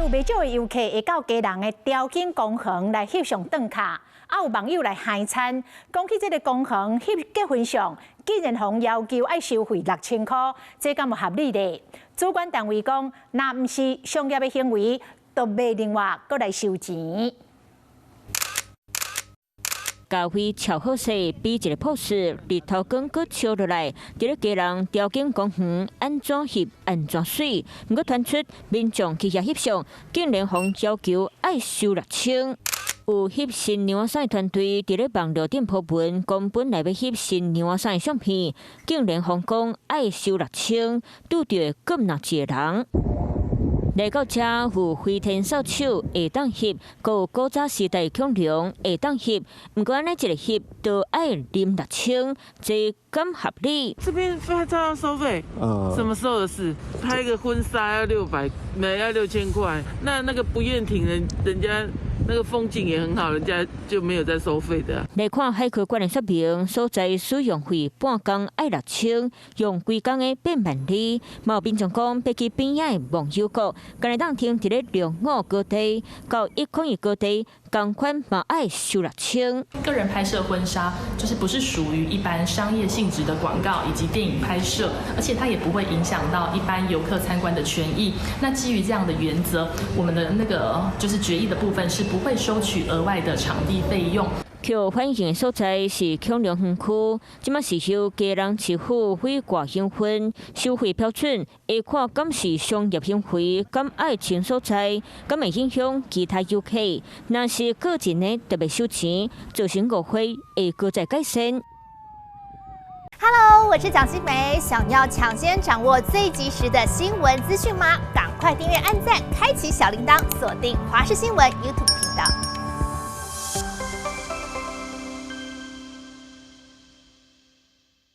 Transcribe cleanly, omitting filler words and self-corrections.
有袂少的遊客會到基隆的潮境公園來翕相轉卡，啊有網友來嗨親，講起這个公園翕結婚相，竟然予要求愛收費6000箍，這敢有合理咧？主管單位講，若毋是商業的行為，就袂另外閣來收錢。咖啡俏好勢，比一個 pose，日頭光閣照落來，佇咧基隆潮境公園按怎翕按怎媠，毋過傳出民眾去遐翕相，竟然予要求愛收六千。有翕新娘仔團隊佇咧網路頂 po 文，講本來欲翕新娘仔的相片，竟然予講愛收六千，拄著閣若一個人。來到遮有飛天掃帚會當翕，閣有古早時代恐龍會當翕，毋過按呢一个翕都愛啉六千，這敢合理？這邊拍照要收費？什麼時候的事？拍一個婚紗要600，沒要6000塊。那那個不願停人，人家那個風景也很好，人家就沒有在收費的。來看海科館的說明，所在使用費半工愛六千，用規工的變萬里。嘛有民眾講，欲去邊仔的忘憂谷，敢會當停佇咧龍五高地到101高地，仝款嘛愛收六千。個人拍攝婚紗，就是不是屬於一般商業性質的廣告以及電影拍攝，而且它也不會影響到一般遊客參觀的權益。那基於這樣的原則，我們的那個就是決議的部分是不會收取額外的場地費用。予反映的所在是恐龍園區，這馬是由基隆市府非掛行分收費標準，會看敢是商業行為，敢愛清所在，敢會影響其他遊客。若是個人的特別收錢，造成誤會，會閣再改善。 Hello，我是蔣新梅，想要搶先掌握最及時的新聞資訊嗎？趕快訂閱、按讚、開啟小鈴鐺，鎖定華視新聞 YouTube 頻道。